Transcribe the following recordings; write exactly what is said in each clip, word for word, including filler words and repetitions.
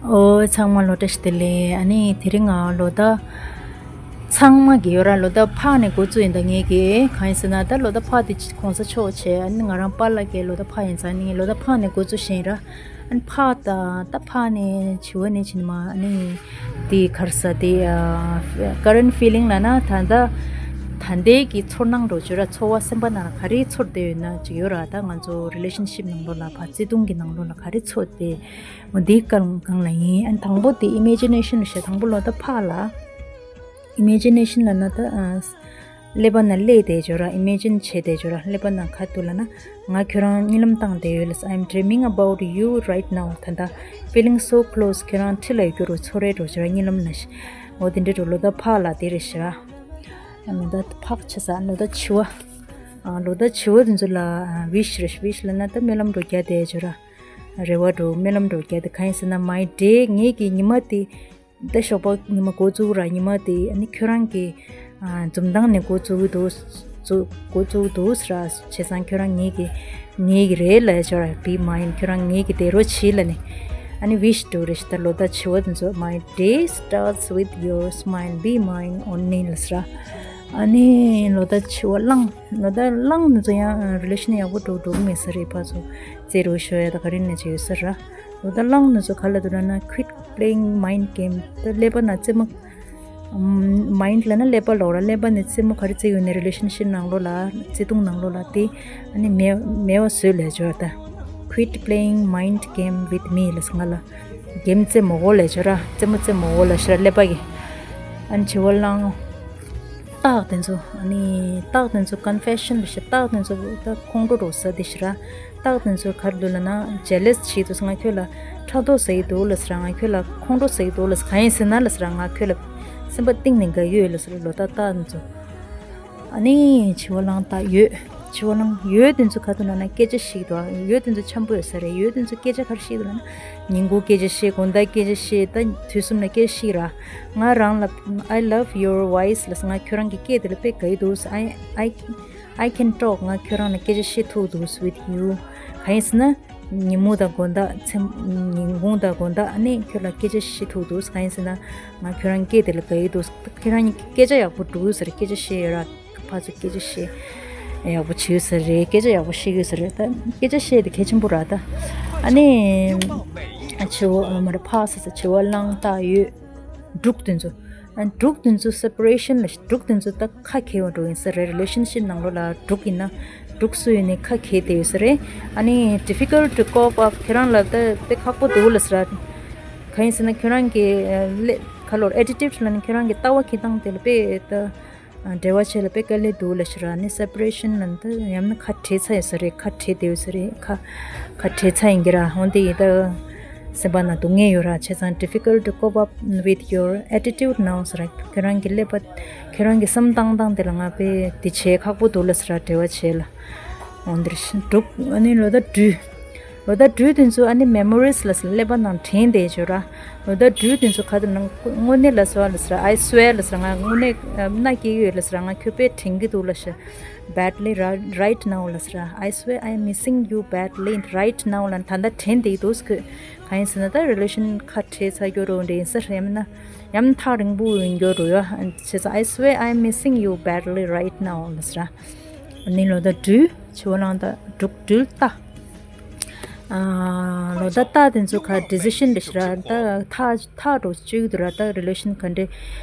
ཨོ་ཚང་མ་ལོ་བཀྲ་ཤིས་བདེ་ལེགས། ཨ་ནི་དེ་རིང་ང་ལོ་ཟླ་ཚང་མ་གི་ཡོད་ར། ལོ་ཟླ་ཕག་ནས་འགོ་བཙུགས་ཡིན་ད། ངེད་ཀྱི་གང་ཡིན་ཟེར་ན་ད་ལོ་ཟླ་ཕག་དེ་གོང་ས་མཆོག་བྱས། ཨ་ནི་ང་རང་པཱ་ལགས་ཀྱི་ལོ་ཟླ་ཕག་ཡིན་ཙང་ནི་ལོ་ཟླ་ཕག་ནས་འགོ་བཙུགས་བཞིན་ར། ཨ་ནི་ཕག་ད་ད་ཕག་ནས་བྱི་བ་ནས་བྱི་ནི་མ། ཨ་ནི་དེ་ག་རེ་ཟ་དེ་ཨ་current feeling ལབ་ན་ད་ད་ད་ལྟའི་གི་ཚོར་སྣང་འདྲ་བོ་ཅིག་ཡོད་ར། ཚོར་བ་སེམས་པ་ནང་ལ་ག་རེ་ཚོར་བསྡད་ཡོད་ན་ཅིག་ཡོད་ར། ད་ང་ཚོ་relationship ནང་ལོགས་ལ་ཕར་བརྩེ་དུང་གི་ནང་ལོགས་ལ་ག་རེ་ཚོར་བསྡད། འོ་འདིའི་སྒང་སྒང་ལ་ཡིན། ཨ་ནི་དང་པོ་དེ་imagination ལ་བཤད། དང་པོ་ལོ་ཟླ་ཕག་ལ་imagination ལབ་ན་ད་ཨ་ཀླད་པ་ནང་སླེབས་བསྡད་ཅིག་ཡོད་ར། imagine བྱས་བསྡད་ཅིག་ཡོད་ར། ཀླད་པ་ནང་ག་འདུག་ལབ་ན། ང་ཁྱོད་རང་གཉིད་ལམ་བཏང་བསྡད་ཡོད་ལབ། I'm dreaming about you right now. ད་ལྟ་feeling so close. ཁྱོད་རང་འཁྲིས་ལ་ཡོད་རྒྱུ་རུ་ཚོར་རེད་འགྲོ་ཅིག་ཡོད་ར། གཉིད་ལམ་ནང་ཞིག་འོ་དེ་འདྲ་འགྲོ། ལོ་ཟླ་ཕག་ལ་དེ་རེད་ཤག་ར། ཨ་ནི་ད་ཕག་ཆ་ས་ལོ་ཟླ་བྱི་བ། ཨ་ལོ་ཟླ་བྱི་བ་དེ་ཚོ་ལ་wish རེད། wish ལབ་ན་ད་སྨོན་ལམ་འདྲ་བོ་རྒྱག་བསྡད་ཅིག་ཡོད་ར། རེ་བ་འདྲ་བོ་སྨོན་ལམ་འདྲ་བོ་རྒྱག་བསྡད། གང་ཡིན་ཟེར་ན་my day ངེད་ཀྱི་ཉི་མ་དེ་ད་ཞོགས་པ་ཉི་མ་འགོ་བཙུགས་ར། ཉི་མ་དེ་ཨ་ནི་ཁྱོད་རང་གི་ཨ་འཛུམ་མདངས་ནས་འགོ་བཙུགས་འདུག་འགོ་བཙུགས་འདུག་ཟེར་ར། བྱས་ཙང་ཁྱོད་རང་ངེད་ཀྱི་ངེད་ཀྱི་རེད་ལབ་ཅིག་ཡོད་ར། Be mine. ཁྱོད་རང་ངེད་ཀྱི་བསྡད་རོགས་བྱེད་ལབ་ནས་ཨ་ནི་wish འདྲ་བོ་རེད་ཤག་ད་ལོ་ཟླ་བྱི་བ་དེ་ཚོ། My day starts with your smile. Be mine only ལབ་ཟེར་ར། ཨ་ནི་ལོ་ཟླ་བྱི་བ་གླང་། ལོ་ཟླ་གླང་དེ་ཚོ་ཡང་relation ཡག་པོ་འགྲོ་འགྲོ་གི་མེད་ས་རེད། ཕར་ཚུར་རྩེད་རོགས་ཤོར་ཡ་ད་ག་རེ་ནས་ཅིག་ཡོད་ས་ར། ལོ་ཟླ་གླང་དེ་ཚོ་ག་ལབ་འདུག་ལབ་ན་quit playing mind game. ད་ཀླད་པ་ནང་རྩེད་མོ། ཨམ་mind ལབ་ན་ཀླད་པ་ལབ་ར། ཀླད་པ་ནས་རྩེད་མོ་ག་རེ་རྩེ་ཡོད་ནས་relationship ནང་ལོགས་ལ། བརྩེ་དུང་ནང་ལོགས་ལ་དེ་ཨ་ནི་མེད་མེད་པ་བཟོས་ལབ་ཅིག་ཡོད་ར། ད་quit playing mind game with me ལབ་ང་ལ་གེམ་རྩེ་མ་དགོས་ལབ་ཅིག་ཡོད་ར། རྩེད་མོ་རྩེ་མ་དགོས་ལབ་ཤག་ར་ཀླད་པ་གིས། ཨ་ནི་བྱི་བ་གླང་། སྟག་དེ་ཚོ། ཨ་ནི་སྟག་དེ་ཚོ་confession ལབ་ཤག་སྟག་དེ་ཚོ་ད་ཁོང་ཁྲོ་འདྲ་བོ་ཟ་བསྡད་ཤག་ར། སྟག་དེ་ཚོ་ག་རེ་འདུག་ལབ་ན་jealous བྱེད་འདུག་ང་ཁྱོད་ལ་ཕྲག་དོག་ཟ་ཡི་འདུག་ལབ་ཟེར་ར། ང་ཁྱོད་ལ་ཁོང་ཁྲོ་ཟ་ཡི་འདུག་ལབ་ཟེར། གང་ཡིན་ཟེར་ན་ལབ་ཟེར་ར། ང་ཁྱོད་ལ་སེམས་པ་གཏིང་ནས་དགའ་ཡོད་ལབ་ཟེར་ར། ལོ་ཟླ་སྟག་དེ་ཚོ། ཨ་ནི་བྱི་བ་གླང་སྟག་ཡོས། བྱི་བ་གླང་ཡོས་དེ་ཚོ་ག་རེ་འདུག་ལབ་ན་སྐད་ཆ་བཤད་འདུག་ཡོས་དེ་ཚོ་འཆམ་པོ་ཡོད་ས་རེད། ཡོས་དེ་ཚོ་སྐད་ཆ་ག་རེ་བཤད་འདུག་ལབ་ན་ཉིན་གུང་སྐད་ཆ་བཤད། དགོང་དག་སྐད་ཆ་བཤད། ད་དུས་གསུམ་ལ་སྐད་ཆ་བཤད་ར། ང་རང་ལ་I love your voice ལབ་ཟེར། ང་ཁྱོད་རང་གི་སྐད་དེ་ལ་དཔེ་དགའ་ཡི་འདུག I I I can talk. ང་ཁྱོད་རང་ལ་སྐད་ཆ་བཤད་ཐུབ་འདུག with you. གང་ཡིན་ཟེར་ན་ཉིན་མོ་དང་དགོང་དག་མཚན་ཉིན་གུང་དང་དགོང་དག་ཨ་ནི་ཁྱོད་ལ་སྐད་ཆ་བཤད་ཐུབ་འདུག་གང་ཡིན་ཟེར་ན་ང་ཁྱོད་རང་སྐད་དེ་ལ་དགའ་ཡི་འདུག་ཁྱོད་རང་གཉིས་སྐད་ཆ་ཡག་པོ་འགྲོ་གི་ཡོད་ས་རེད། སྐད་ཆ་བཤད་ཡོད་ར། ཕར་ཚུར་སྐད་ཆ་བཤད་ཡག་པོ་བྱེད་ཡོད་ས་རེད། སྐད་ཆ་ཡག་པོ་བཤད་ཀྱི་ཡོད་ས་རེད། ད་སྐད་ཆ་བཤད་དེ་གལ་ཆེན་པོ་ར། ད་ཨ་ནི་བྱི་བ་མ་རེད། ཕག་ཟེར་ས། བྱི་བ་གླང་སྟག་ཡོས། འབྲུག་དེ་ཚོ། ཨ་འབྲུག་དེ་ཚོ་separation ལ། འབྲུག་དེ་ཚོ་ད་ཁ་གྱེས་པ་འདྲ་བོ་ཡིན་ས་རེད། relationship ནང་ལོགས་ལ་འབྲུག་ཡིན་ན་འབྲུག་སུ་ཡིན་ནའི་ཁ་གྱེས་བསྡད་ཡོད་ས་རེད། ཨ་ནི་difficult to cope up. ཁྱེད་རང་ལ་ད་དཔེ་ཁག་པོ་འདུག་ལབ་ས་ར། གང་ཡིན་ཟེར་ན་ཁྱོད་རང་གི་ཨ་ལེ་ག་ལོར་attitude ལབ་ན་ཁྱོད་རང་གི་ལྟ་བ་འཁྱེར་སྟངས་དེ་ལ་དཔེ་ད་ཨ་འབྲེལ་བ་བྱེད་ལ་དཔེ་དཀའ་ལས་འདུག་ལབ་ཤག་ར། ནི་separation ནང་དུ་ཡང་ན་ཁ་བྲལ་ཚར་ཡོད་ས་རེད། ཁ་བྲལ་བསྡད་ཡོད་ས་རེད། ཁ་ཁ་བྲལ་ཚར་ཡིན་གྱི་ར། འོན་ཏེ་ཡིན་ད་སེམས་པ་ནང་སྡུག་བསྔལ་ཡོད་ར། བྱས་ཙང་difficult to cope up with your attitude now ཟེར་ར། ཁྱོད་རང་གི་ཀླད་པ་ཁྱོད་རང་གི་བསམ་བཏང་སྟངས་དེ་ལ་ང་དཔེ་དེ་བྱས་ཁག་པོ་འདུག་ལབ་ས་ར། འབྲེལ་བ་བྱས་ལ། འོན་ཏེ་འབྲུག་ཨ་ནི་ལོ་ཟླ་སྦྲུལ། ལོ་ཟླ་སྦྲུལ་དེ་ཚོ་ཨ་ནི་memories ལ་ཀླད་པ་ནང་དྲན་བསྡད་ཅོ་ར། ལོ་ཟླ་སྦྲུལ་དེ་ཚོ་ག་དུ་ན་དངོས་གནས་ལ་སོ་ལ་ཟེར། I swear ལ་ཟེར། ང་དངོས་གནས་མནའ་སྐྱེལ་ཡོད་ལ་ཟེར། ང་ཁྱོད་དཔེ་དྲན་གྱི་འདུག་ལ་ཟེར། Badly right right now ལ་ཟེར། I swear I am missing you badly right now ལ་ད་ལྟ་དྲན་བསྡད་འདུག་ཟེར། གང་ཡིན་ཟེར་ན་ད་relation ཁ་བྲལ་ཚར་རྒྱུ་རུ་འདྲ་ཡིན་ཟེར། ཡང་ན་ཡང་ན་ཐག་རིང་པོ་ཡིན་རྒྱུ་རུ་ཡོད་བྱས་ཙང་། I swear I am missing you badly right now ལ་ཟེར། ནི་ལོ་ཟླ་སྦྲུལ། བྱི་བ་གླང་སྟག་འབྲུག་སྦྲུལ་སྟག་ཨ་ལོ་ཟླ་སྟག་དེ་ཚོ་ཁ་decision རེ་ཞིག་ར། ད་ཐག་ཐག་འགྲོ་བཅུག་འདུག་ར། ད་relation ག་འདྲ་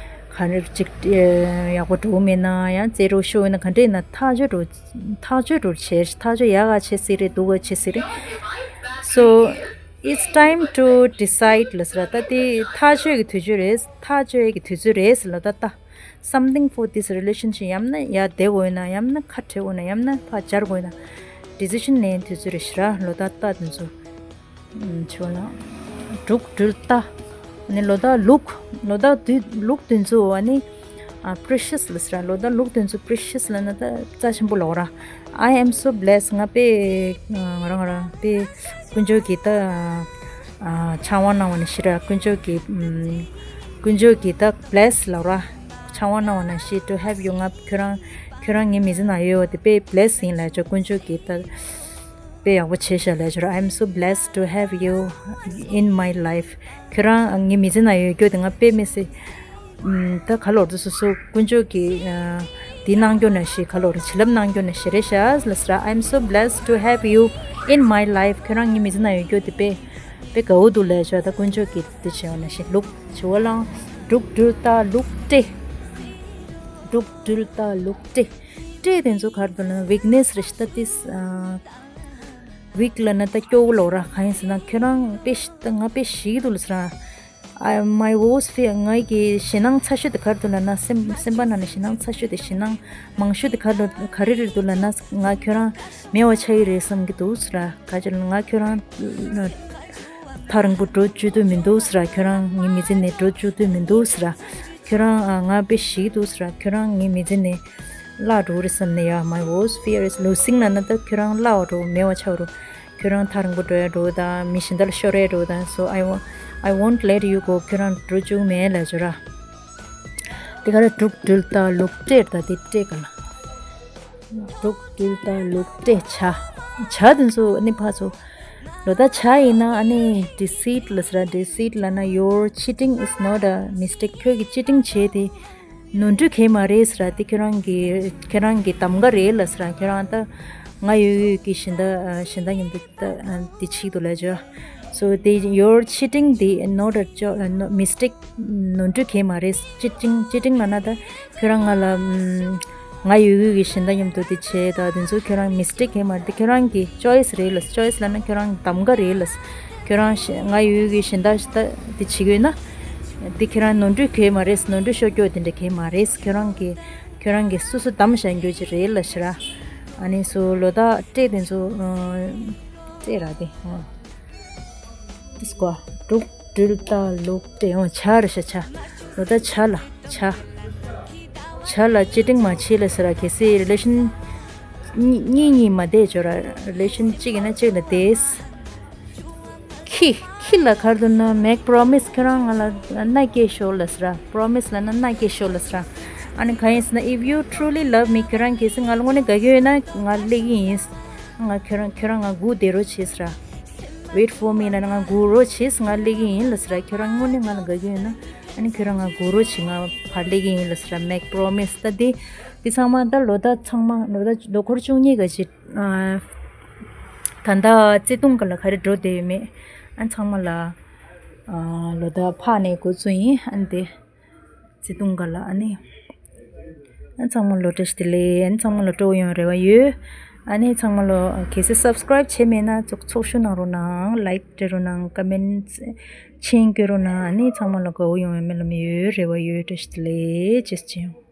ག་འདྲ་ཅིག་ཡག་པོ་འགྲོ་མེད་ན་ཡང་རྩེ་རོ་ཤོ་ཡིན་ན་ག་འདྲ་ཡིན་ན་ཐག་གཅོད་འགྲོ་ཐག་གཅོད་འགྲོ་བྱས། ཐག་གཅོད་ཡག་ག་བྱེད་སྲིད་རེད། སྡུག་ག་བྱེད་སྲིད་རེད། So it's time to decide ལ་ཟེར་ར། ད་དེ་ཐག་གཅོད་ཀྱི་དུས་ཚོད་རེད། ཐག་གཅོད་ཀྱི་དུས་ཚོད་རེད་ཟེར་ལ་ད་ལྟ། Something for this relationship ཡང་ན་ཡར་བསྡད་དགོས་ན་ཡང་ན་ཁ་བྲལ་དགོས་ན་ཡང་ན་ཕར་འབྱར་དགོས་ན་decision ལེན་དུས་ཚོད་རེ་ཞིག་ར། ལོ་ཟླ་སྟག་དེ་ཚོ་ཆོ་ལ་འབྲུག་སྦྲུལ་སྟག་ནི་ལོ་ཟླ་ལུག་ལོ་ཟླ་དུས་ལུག་དེ་ཚོ་བ་ནི་precious ལ་ཟེར་ར། ལོ་ཟླ་ལུག་དེ་ཚོ་precious ལ་ན་ད་རྩ་ཆེན་པོ་ལོག་ར། I am so blessed. ང་དཔེ་ང་རང་ང་རང་དཔེ་དཀོན་མཆོག་གིས་ད་ཨ་ཆང་བ་གནང་བ་ནི་ཤི་ར། དཀོན་མཆོག་གིས་ཨམ་དཀོན་མཆོག་གིས་ད་bless ལབ་ར། ཆང་བ་གནང་བ་ནི་ཤི། to have you ང་ཁྱོད་རང་ཁྱོད་རང་ངའི་མི་ཚེ་ནང་ཡོད་བ་དེ་དཔེ་bless ཡིན་ལ་ཅོ། དཀོན་མཆོག་གིས་ད་ དཔེ་ཡག་པོ་བྱས་ཤག་ལབ་བྱས་ར། I'm so blessed to have you in my life. ཁྱོད་རང་ངའི་མི་ཚེ་ནང་ཡོད་རྒྱུ་དེ་ང་དཔེ་མི་སྲིད། ཨམ། ད་ག་ལབ་དགོས་རེད། སོ་སོ་དཀོན་མཆོག་གིས་ཨ་འདི་གནང་རྒྱུ་ནང་བཞིན། ག་ལབ་དགོས་རེད། བྱིན་རླབས་གནང་རྒྱུ་ནང་བཞིན་རེད་ཤག་ལབ་ཟེར་ར། I'm so blessed to have you in my life. ཁྱོད་རང་ངའི་མི་ཚེ་ནང་ཡོད་རྒྱུ་དེ་དཔེ་དཔེ་དགའ་པོ་འདུག་ལབ་བྱས་ར། ད་དཀོན་མཆོག་གིས་འདི་བྱས་པ་ནང་བཞིན། ལུག་བྱི་བ་གླང་འབྲུག་སྦྲུལ་རྟ་ལུག་སྤྲེལ། འབྲུག་སྦྲུལ་རྟ་ལུག་སྤྲེལ། སྤྲེལ་དེ་ཚོ་ག་རེ་འདུག་ལབ་ན་weakness རེད་ཤག། ད་དེ་ཨ་weak ལབ་ན་ད་སྐྱོ་བོ་ལབ་ར། གང་ཡིན་ཟེར་ན་ཁྱོད་རང་དཔེ་ཞི། ད་ང་དཔེ་ཞི་འདུག་ལབ་ཟེར་ར། I, my worst fear, ངའི་གི་ཞེད་སྣང་ཚ་ཤོས་དེ་ག་རེ་འདུག་ལབ་ན། སེམས་སེམས་པ་ནང་ནས་ཞེད་སྣང་ཚ་ཤོས་དེ། ཞེད་སྣང་མང་ཤོས་དེ་ག་རེ་འདུག་ག་རེ་རེད་འདུག་ལབ་ན། ང་ཁྱོད་རང་མེད་པ་ཆགས་ཀྱི་རེད་བསམ་གྱི་འདུག་ཟེར་ར། ག་ཅི་ལབ་ན་ང་ཁྱོད་རང་ཐག་རིང་པོ་འགྲོ་བཅུག་འདོད་མི་འདུག་ཟེར་ར། ཁྱོད་རང་ངའི་མི་ཚེ་ནས་འགྲོ་བཅུག་འདོད་མི་འདུག་ཟེར་ར། ཁྱོད་རང་ཨ་ང་དཔེ་ཞི་འདུག་ཟེར་ར། ཁྱོད་རང་ངའི་མི་ཚེ་ནས་བརླག་འགྲོ་རེད་བསམ་ནས་ཡ། My worst fear is losing ལབ་ན་ད་ཁྱོད་རང་བརླག་འགྲོ། མེད་པ་ཆགས་འགྲོ། ཁྱོད་རང་ཐག་རིང་པོ་འགྲོ་ཡ་འགྲོ་དང་། མི་གཞན་དག་ལ་ཤོར་ཡ་འགྲོ་དང་། So I won't, I won't let you go. ཁྱོད་རང་འགྲོ་བཅུག་མེད་ལབ་བྱས་ར། དེ་ག་རེ། འབྲུག་སྦྲུལ་རྟ་ལུག་སྤྲེལ། ད་དེ་སྤྲེལ་ག་ལ། འབྲུག་སྦྲུལ་རྟ་ལུག་སྤྲེལ། བྱ། བྱ་དེ་ཚོ་ནི་ཕར་ཚུར། ལོ་ད་བྱ་ཡིན་ན་ཨ་ནི་deceit ལབ་ཟེར་ར། Deceit ལབ་ན your cheating is not a mistake. ཁྱོད་ཀྱི་cheating བྱས་དེ་ནོར་འཁྲུལ་གང་ཡང་མ་རེད་ཟེར་ར། དེ་ཁྱོད་རང་གི་ཁྱོད་རང་གི་གདམ་ག་རེད་ལབ་ཟེར་ར། ཁྱོད་རང་ད་ང་ཡོད་ཡོད་ཀྱི་གཞན་དག་གཞན་དག་མཉམ་དུ་ད་དེ་བྱེད་ཀྱི་འདུག་ལབ་བྱས། So དེ་your cheating དེ་not a jo- uh, no- mistake, ནོར་འཁྲུལ་གང་ཡང་མ་རེད། cheating, cheating ལབ་ན་ད་ཁྱོད་རང་ང་ལ་ཨམ་ང་ཡོད་ཡོད་ཀྱི་གཞན་དག་མཉམ་དུ་དེ་བྱས་ད་དེ་ཚོ་ཁྱོད་རང་mistake གང་ཡང་མ་རེད། དེ་ཁྱོད་རང་གི་choice རེད་ལབ། choice ལབ་ན་ཁྱོད་རང་གདམ་ག་རེད་ལབ། ཁྱོད་རང་ང་ཡོད་ཡོད་ཀྱི་གཞན་དག་ད་དེ་བྱེད་ཀྱི་ཡོད་ན། དེ་ཁྱོད་རང་ནོར་འཁྲུལ་གང་ཡང་མ་རེད། ནོར་འཁྲུལ་ཤོར་རྒྱུ་དེ་འདྲ་གང་ཡང་མ་རེད། ཁྱོད་རང་གི་ཁྱོད་རང་གི་སོ་སོ་གདམ་བཞག་རྒྱུ་ཅིག་རེད་ལབ་བྱས་ར། ཨ་ནི་སོ་ལོ་ད་སྤྲེལ་དེ་ཚོ་ཨ་སྤྲེལ་ར་དེ་ཨ། དེ་སྐོར་འབྲུག་སྦྲུལ་རྟ་ལུག་སྤྲེལ། ཨོ་བྱ་རེད་ཤག། བྱ། ལོ་ད་བྱ་ལ་བྱ། བྱ་ལ་cheating མ་བྱེད་ལབ་ཟེར་ར། གལ་སྲིད་relation གཉིས་གཉིས་མ་བསྡད་བྱས་ར། relation གཅིག་ཡིན་ན་གཅིག་ལ་བསྡད། ཁྱི། ཁྱི་ལ་ག་རེ་འདུག་ན་make promise. ཁྱོད་རང་ང་ལ་མནའ་སྐྱེལ་ཤོག་ལབ་ཟེར་ར། promise ལབ་ན་མནའ་སྐྱེལ་ཤོག་ལབ་ཟེར་ར། ཨ་ནི་གང་ཡིན་ཟེར་ན་if you truly love me, ཁྱོད་རང་གལ་སྲིད་ང་ལ་དངོས་གནས་དགའ་གི་ཡོད་ན་ང་སླེབས་ཀྱི་ཡིན། ང་ཁྱོད་རང་ཁྱོད་རང་ང་སྒུག་བསྡད་རོགས་བྱེད་ཟེར་ར། Wait for me ལབ་ན་ང་སྒུག་རོགས་བྱེད། ང་སླེབས་ཀྱི་ཡིན་ལབ་ཟེར་ར། ཁྱོད་རང་དངོས་གནས་ང་ལ་དགའ་གི་ཡོད་ན་ཨ་ནི་ཁྱོད་རང་ང་སྒུག་རོགས་བྱེད། ང་ཕར་སླེབས་ཀྱི་ཡིན་ལབ་ཟེར་ར། make promise. ད་འདི་འདི་ཚང་མ་ད་ལོ་ད་ཚང་མ་ལོ་ད་ལོ་འཁོར་བཅུ་གཉིས་ག་ཅིག་ཨ་ད་ལྟ་བརྩེ་དུང་སྒང་ལ་ག་རེ་འགྲོ་བསྡད་ཡོད་མེད་ཨ་ཚང་མ་ལ་ཨ་ལོ་ད་ཕར་ནས་འགོ་བཙུགས་ཡིན། ཨ་ནི་དེ་བརྩེ་དུང་སྒང་ལ་ཨ་ནི་ཨ་ཚང་མ་ལ་བཀྲ་ཤིས་བདེ་ལེགས། ཨ་ནི་ཚང་མ་ལ་སྤྲོ་པོ་ཡོང་རེ་བ་ཡོད། ཨ་ནི་ཚང་མ་ལ་གལ་སྲིད་subscribe བྱས་མེད་ན་ཚོགས་ཚོགས་ཞུ་གནང་རོགས་གནང་། like སྤྲད་རོགས་གནང་། comment མཆན་བཀོད་རོགས་གནང་། ཨ་ནི་ཚང་མ་ལ་དགའ་པོ་ཡོང་བའི་སྨོན་ལམ་ཡོད། རེ་བ་ཡོད། བཀྲ་ཤིས་བདེ་ལེགས། རྗེས་སུ་མཇལ་ཡོང་།